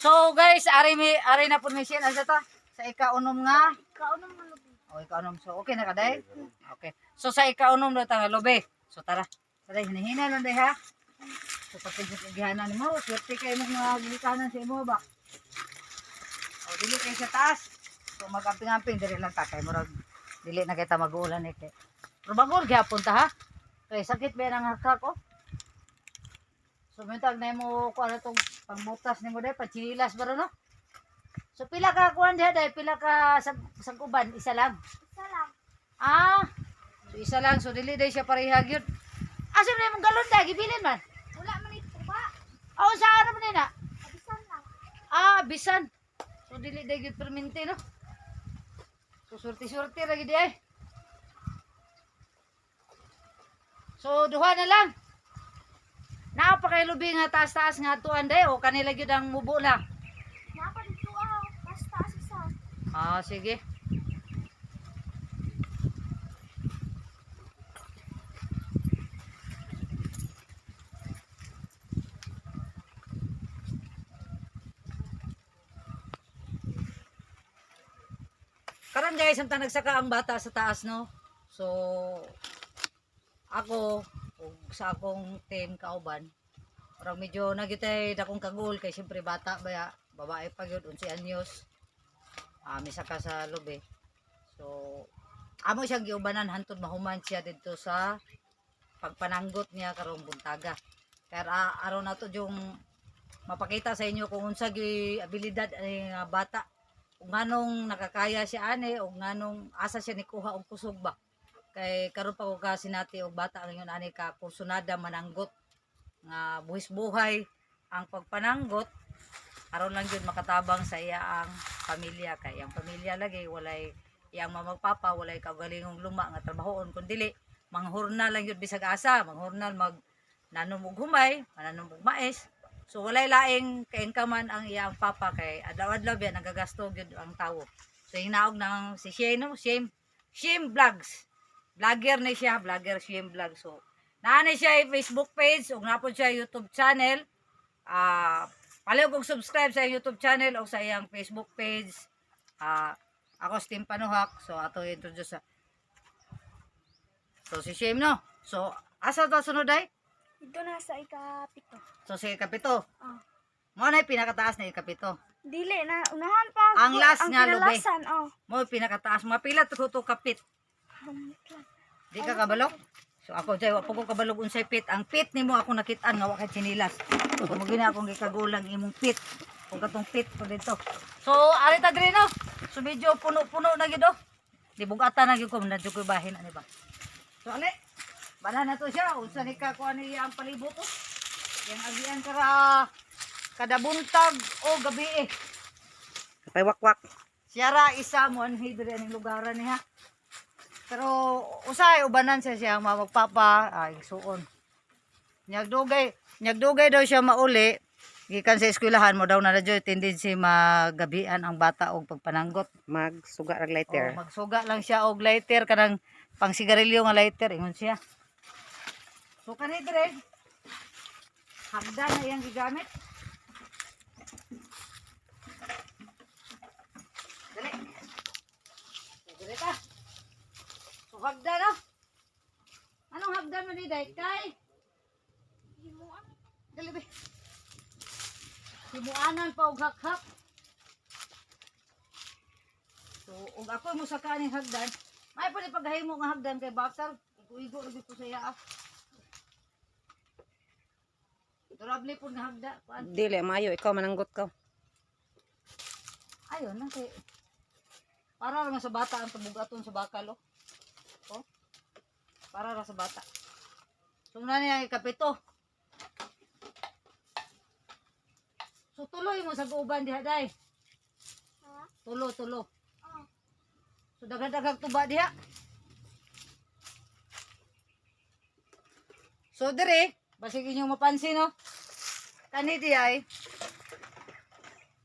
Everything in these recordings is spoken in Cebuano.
So guys, ari mi ari na pud mi siya asa ta sa ikaunom nga. Kaunom na lubi. O ikaunom, so okay na ka day? Okay. So sa ikaunom na ta nga lubi. So tara. Tara, hinihina lang day ha. So pag gihanan nimo, swerte kay mo nga gikanan sa imo ba. O dili kay sa taas. So magamping-amping diri lang ta kay murag dili na kita mag-uulan eh kay. Pero bagor gyapon ta ha. Kay sakit ba ang hakak ko? So mintag na mo kuan tong pangbutas nimo day patsinilas ba ro, no? So pila ka kuan diha day, pila ka sag saguban, isa lang. Isa lang. Ah. So isa lang, so dili day siya pareha gyud. Asa man imong galon day gibilin man? Wala man ito ba? Oh, sa ano man na? Abisan lang. Ah, bisan. So dili day gyud permente no. So surti-surti ra gyud ay. So duha na lang. Naa pa kay lubi nga taas-taas nga atuan day o kanila gyud ang mubo na. Napa dito ah. Taas taas isa. Ah, sige. Karon guys, samtang nagsaka ang bata sa taas no. So ako ug sa akong team kauban, parang medyo nagyutay dakong kagul kay siyempre bata ba, babae pa gyud, 11 anyos. Misaka sa lubi. So amo siyang giubanan hantod mahuman siya didto sa pagpananggot niya karong buntaga. Kaya aron nato yung mapakita sa inyo kung unsa gyud abilidad ani nga bata, ug nganong nakakaya siya ani, ug nganong asa siya nikuha og kusog ba. Kay karon pa ko ka sinati og bata ngayon ani ka kursunada mananggot nga buhis buhay ang pagpananggot aron lang gyud makatabang sa iya ang pamilya, kay ang pamilya lagi walay iyang mamagpapa, walay kaugalingong luma nga trabahoon kun dili manghurnal lang gyud bisag asa manghurnal, mag nanom og humay, mananom og mais. So walay laing kainkaman ang iyang papa kay adlaw-adlaw biya nagagasto gyud ang tawo. So hinaog nang si Shane no, Shane, Shane Vlogs, vlogger ni siya, vlogger Shane Vlog. So naa ni siya Facebook page ug naa pod siya YouTube channel. Ah, paliw kong subscribe sa YouTube channel o sa iyang Facebook page. Ah, ako si Tim Panuhak. So ato introduce sa. So si Shane no. So asa ta sunod ay? Dito na sa ikapito. So si ikapito. Ah. Mo na yung pinakataas na ikapito. Dili na unahan pa. Ang last ang nga lubi. kinalasan, oh. Mo yung pinakataas. Mapila to to kapit. Di ka kabalok? So ako jay wa po ko kabalog unsay pit. Ang pit nimo ako nakitaan nga wa kay tsinilas. So mo gina akong gikagulang imong pit. Kung katong pit po dito. So ari ta diri no. So medyo puno-puno na gid oh. Di bugata na gyud ko na jud ko bahin ani ba. So ali. Bala na to siya unsa ni ka kuan niya ang palibot oh. Yang agian kara kada buntag o gabi eh. Kay wakwak. Siya ra isa mo anhi diri aning lugaran niya. Pero usahay ubanan siya siyang mamagpapa ay igsuon. Nyagdugay, nyagdugay daw siya mauli gikan sa eskwelahan mo daw na radyo tendency magabian ang bata og pagpananggot. Magsuga rag lighter. O, magsuga lang siya og lighter kanang pang sigarilyo nga lighter ingon siya. So kani dire hagdan na iyang gigamit. Dali. So, dali ta. So hagdan no. Anong hagdan mo ni Day? Kay? Himuan. Dali be. Himuanan pa og hakhak. So, ug ako mo sa kaning hagdan, may pa ni paghahimo nga hagdan kay bakal. Igo-igo lagi ko sa iya. Ah. Durable po nga hagda. Kuan. Dili maayo ikaw mananggot ka. Ayon na kay para ra man sa bata ang tubugaton sa bakal oh. Oh. Para ra sa bata. So na niya ang ikapito. So tuloy mo sa guban diha day. Ha? Tulo, tulo. Oh. So daghan-daghang tuba diha. So dire, basig inyong mapansin no. Kani di ay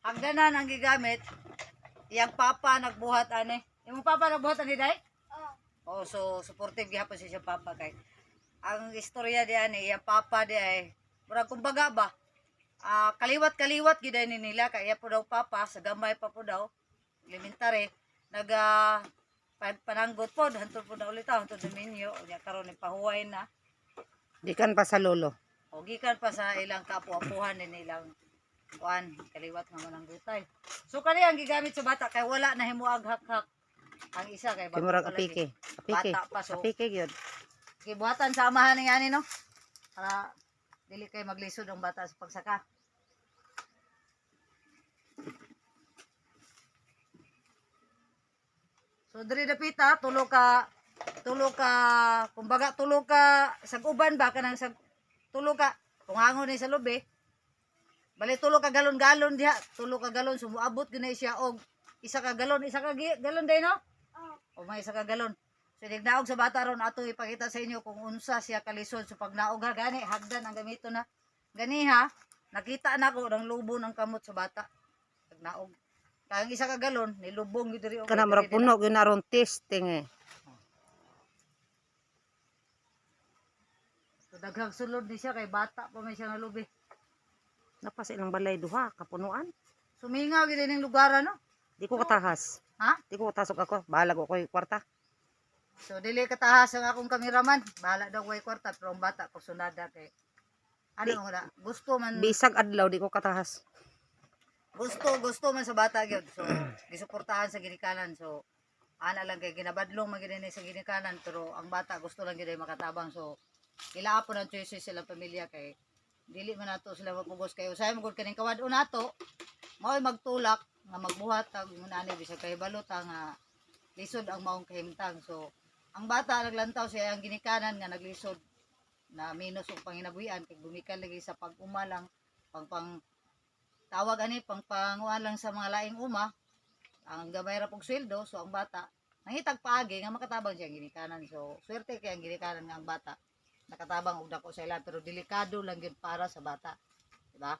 hagdanan ang gigamit. Iyang papa nagbuhat ani. Imong papa nagbuhat ani day? Oh. Oh, so supportive gihapon siya siyang papa kay ang istorya di ani iyang papa di ay murag kumbaga ba Ah, kaliwat-kaliwat gyud ni nila kay iya po daw papa sa gamay pa po daw elementary naga pananggot po hantod po na ulit ah, hantod dominyo unya karon ni pahuway na. Gikan pa sa lolo. O gikan pa sa ilang kapu-apuhan ni nilang kuan kaliwat nga mananggutay. So kani ang gigamit sa bata kay wala na himuag hak-hak ang isa kay Kay murag pa lagi. apike. Apike. Bata pa so Apike gyud. gibuhatan sa amahan ni ani no para dili kay maglisod ang bata sa pagsaka. So diri dapita tulo ka kumbaga tulo ka sag-uban ba kanang sag tulo ka tungangon ni sa lubi. Bali tulo ka galon-galon diha, tulo ka galon sumuabot gyud na siya og isa ka galon, isa ka galon day no? Oh. O may isa ka galon. So nagnaog sa bata ron ato ipakita sa inyo kung unsa siya kalisod sa pagnaog ha gani hagdan ang gamito na. Gani ha, nakita na ko ng lubo ng kamot sa bata. Pagnaog. Kaya ang isa ka galon nilubong gyud diri og Kana murag puno gyud na ron testing eh. So daghang sulod ni siya kay bata pa man siya nga lubi. Napa sa ilang balay duha kapunuan. Sumingaw gyud ning lugar ano? Di ko katahas. Ha? Di ko katasok ako. Bahala ko ko'y kwarta. So dili katahas ang akong kameraman. Bahala daw way kwarta pero ang bata kursunada kay ano nga gusto man Bisag adlaw di ko katahas. Gusto gusto man sa bata gyud. So gisuportahan sa ginikanan. So ana lang kay ginabadlong man gyud ni sa ginikanan pero ang bata gusto lang gyud ay makatabang. So ila po ng choices silang pamilya kay dili man nato sila mapugos kay usahay man gud kaning kawad-on nato mao'y magtulak nga magbuhat ag ngunani bisag kahibalo ta nga lisod ang maong kahimtang. So ang bata naglantaw siya ang ginikanan nga naglisod na minus og panginabuhian kay gumikan lagi sa pag-uma lang pang pang tawag ani pang panguan lang sa mga laing uma ang gamay ra pog sweldo. So ang bata nangitag paagi nga makatabang siya ang ginikanan. So swerte kay ang ginikanan nga ang bata nakatabang og dako sa ila pero delikado lang gyud para sa bata, di ba?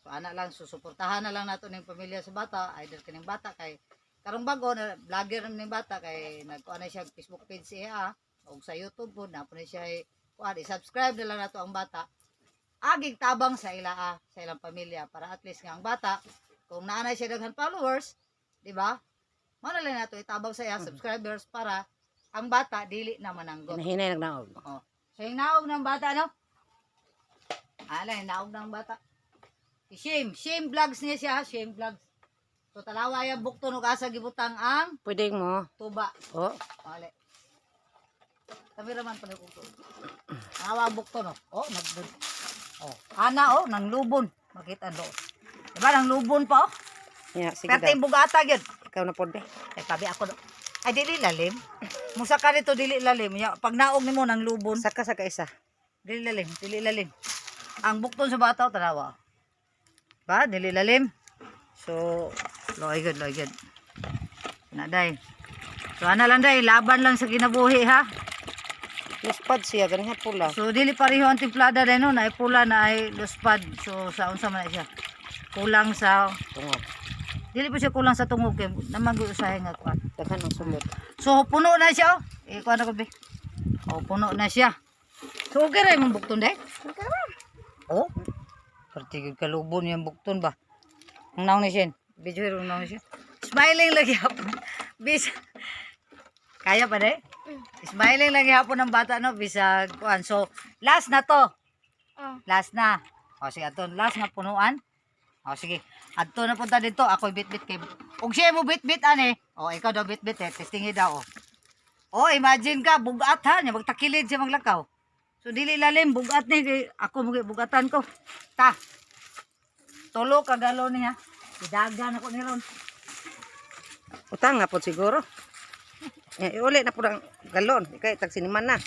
So ana lang, susuportahan na lang nato ning pamilya sa bata, either kining bata kay karong bago na vlogger ning bata kay nagkuan na siya og Facebook page siya og sa YouTube po na po na siya kuan, i-subscribe na lang nato ang bata aging tabang sa ila ah, sa ilang pamilya para at least nga ang bata kung naanay siya daghan followers, di ba? Mao na lang nato itabang sa iya subscribers para ang bata dili na mananggot. Hinahinay nagnaog. So yung naog ng bata no? Ala, yung naog ng bata. Shame, shame vlogs niya siya, ha? Shame vlogs. So talawa yung bukton ug asa gibutang ang Pwede mo. tuba. Oh, Wala. Kameraman pa ko. Awa ang bukton oh. Oh, nagbud. Oh, ana oh, nang lubon. Makita do. Diba nang lubon pa oh? yeah, sige Pero daw. yung bugata gyud. Ikaw na pod be. Ay pabi ako do. Ay dili lalim. Musa ka dito dili lalim. Ya, pag naog nimo nang lubon, Saka sa kaisa. dili lalim, dili lalim. Ang bukton sa bata oh, tanawa. Ba, dili lalim. So, loy good, loy good. Na day. So ana lang day, laban lang sa kinabuhi ha. Luspad siya ganiha pula. So dili pareho ang timplada din no, naay pula na ay luspad. So sa unsa man na siya? Kulang sa Tungog. dili po siya kulang sa tungog kay naman gyud usahay nga kuan. Daghan ang sulod. So puno na siya oh. Eh kuan ako be. Oh, puno na siya. So okay ra imong bukton day? Okay ra. Oh. Perti gyud kalubon yung bukton ba. Ang naong ni siya. Video ang naong ni siya. Smiling lagi hapon. Bis Kaya pa day? Smiling lagi hapon ng bata no bisag kuan. So last na to. Oh. Last na. O sige, ato last nga punuan. O sige, adto na punta dito. Ako'y bitbit kay. Ug siya mo bitbit ani. O ikaw daw bitbit eh, testingi daw. O. O imagine ka bugat ha, nya magtakilid siya maglakaw. So dili lalim bugat ni kay ako mo bugatan ko. Ta. Tulo ka galon niya. Gidagan ako ni ron. Utang na pod siguro. Eh, iuli na pod ang galon. Ikay tag siniman na.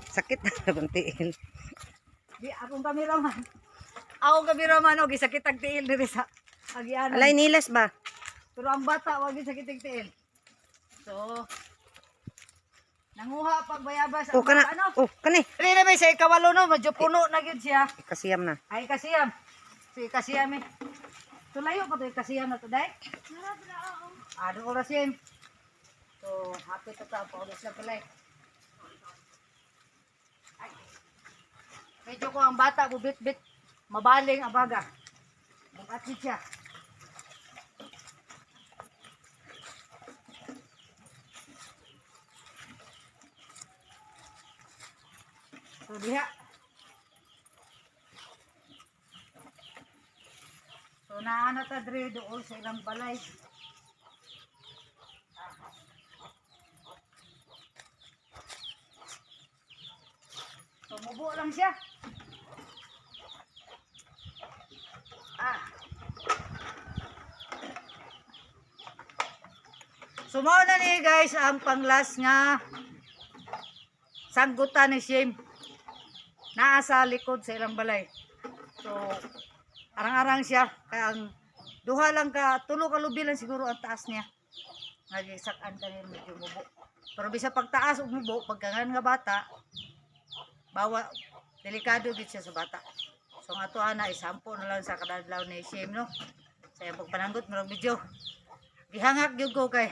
Sakit na akong tiil. Di akong kameraman. Akong kameraman og gisakit ang tiil diri sa agianan. Alay nilas ba? Pero ang bata, wag yung sakit ng tiil. So, nanguha pag bayabas. Oh, Ang kana. bata, ano? Oh, kani. Dili na may sa ikawalo no, medyo puno na gyud siya. Ikasiyam na. Ay, ikasiyam. So, ikasiyam eh. So, layo pa to, ikasiyam na to, day. Narap na oo. Ano oras yun? So, happy to ta, paulos na pala eh. Ay. Medyo ko ang bata bubit-bit mabaling abaga. Bukat siya. So diha. So naana ta diri dool sa ilang balay. So mubo lang siya. Ah. So mao na ni guys ang panglas nga sanggutan ni Shane. Naa sa likod sa ilang balay. So arang-arang siya kaya ang duha lang ka tulo ka lubi lang siguro ang taas niya. Nagisak-an ka niya medyo mubo. Pero bisa pagtaas og mubo pagkangan nga bata bawa delikado gid siya sa bata. So ang ato ana isampo na lang sa kadadlaw ni Shame, no. Sa iyang pagpananggot murag medyo gihangak gyud ko kay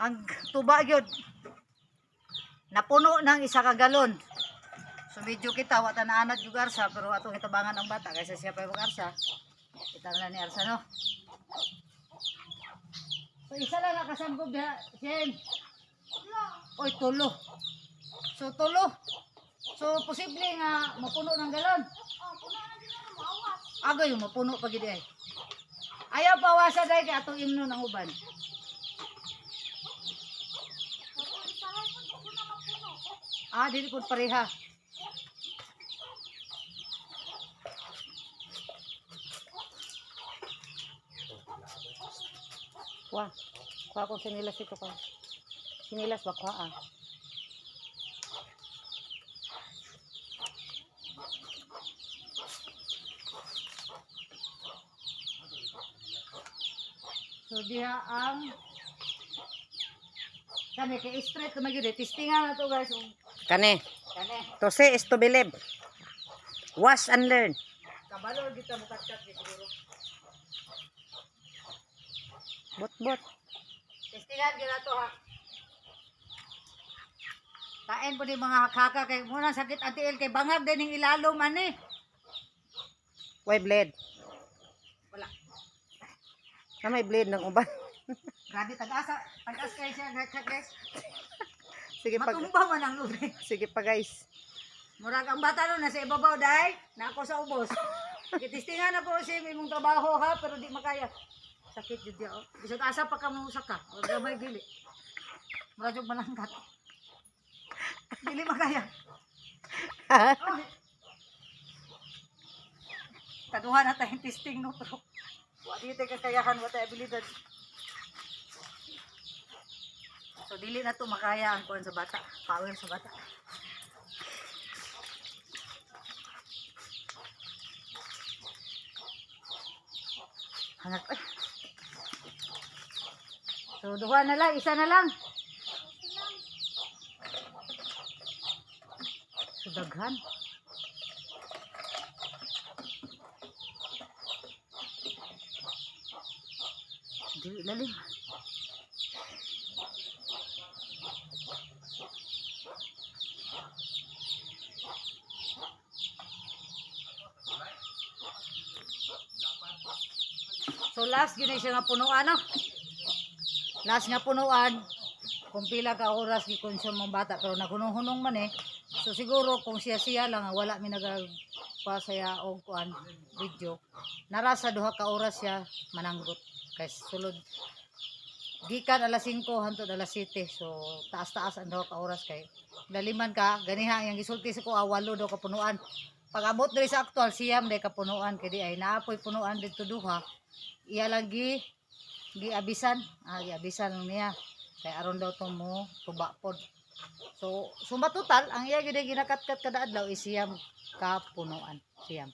ang tuba gyud napuno ng isa ka galon. So medyo kita wa ta naanad yung arsa pero atong itabangan ang bata kaysa siya pa yung arsa. Kita na ni arsa, no. So isa lang nakasanggop diha, Shane. Oy, tulo. So tulo. So posible nga mapuno ng galon. Oh, puno na din ako maawas. Agay yung mapuno pa gid ay. Ayaw pawasa dahil kay atong imnon ang uban. Ako isahay po di ko na mapuno. Ah, dili pud pareha. Kuha. Kuha kong sinilas ito ko. Sinilas ba kuha ah? So diha ang kani kay straight naman gyud eh. Testingan na to guys. Kani. Kani To say is to believe. Wash and learn. Kabalo gid ta mukatkat gid siguro. Bot bot. Testingan gyud na to ha. Kain po ni mga hakaka kay muna sakit ang tiil kay bangag din ning ilalom ani. Why blade? Wala. Na may blade ng uban. Grabe tag-asa, tag-as kay siya guys. Sige pa. Matumba man ang lubi. Sige pa guys. Murag ang bata no nasa ibabaw dai, na ako sa ubos. Gitistingan ako si imong trabaho ha, pero di makaya. Sakit jud ya. Oh. Bisag asa pa ka mo ka. Wag gamay dili. Murag jud malangkat. Dili makaya. Oh. Kaduha na tayong testing no pero wa di tayo kakayahan, wa tayo abilidad. So dili na to makaya ang kuan sa bata, power sa bata. Hangak. Ay. So duha na lang, isa na lang. So daghan. Dili lalim. So last yun na siya nga punuan, no? Last nga punuan, kung pila ka oras gi-consume ang bata pero naghunong-hunong man eh. So siguro kung siya-siya lang wala mi nagpasaya og kuan video. Nara sa duha ka oras siya mananggot kay sulod gikan alas 5 hantod alas 7. So taas-taas ang duha ka oras kay laliman ka ganiha ang gisulti sa ko ah, walo daw ka punuan. Pag abot diri sa aktual siyam day ka punuan kay di ay naapoy punuan didto duha. Iya lang gi giabisan, ah, giabisan lang niya kay aron daw to mo tuba pod. So suma total ang iya gyud ay ginakatkat kada adlaw is siyam ka punuan, siyam.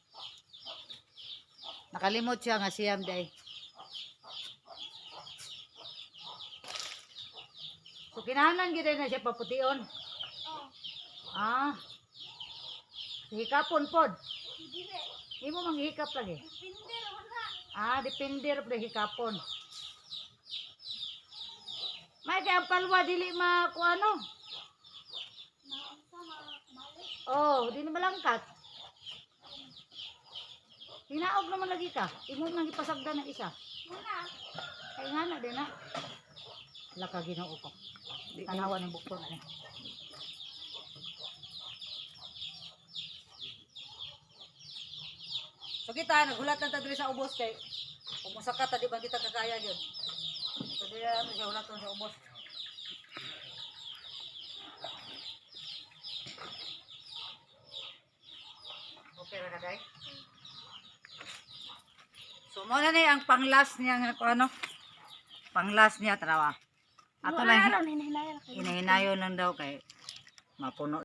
Nakalimot siya nga siyam day. So kinahanglan gyud ay na siya papution. Oh, Ah. Hikapon pod. dili. Imo manghikap lagi. Depende ra wala. Ah, depende ra pud hikapon. May kay ang palwa dili ma kuano. Naunsa ma balik. Oh, di na malangkat. Hinaog naman lagi ka. Imo nang ipasagdan ng isa. Muna. Kay nga na din na. Laka, Ginoo ko. Tanawa ng bukto na ni. So kita naghulat lang ta diri sa ubos kay kung musaka ta, di ba kita kakaya gyud. So diri na siya hulat sa ubos. Okay ra ka, day? So mo na ni ang panglas niya nga kung ano. Panglas niya, tanawa. Ato lang Hinahinayan. hinahinayon lang daw kay mapuno.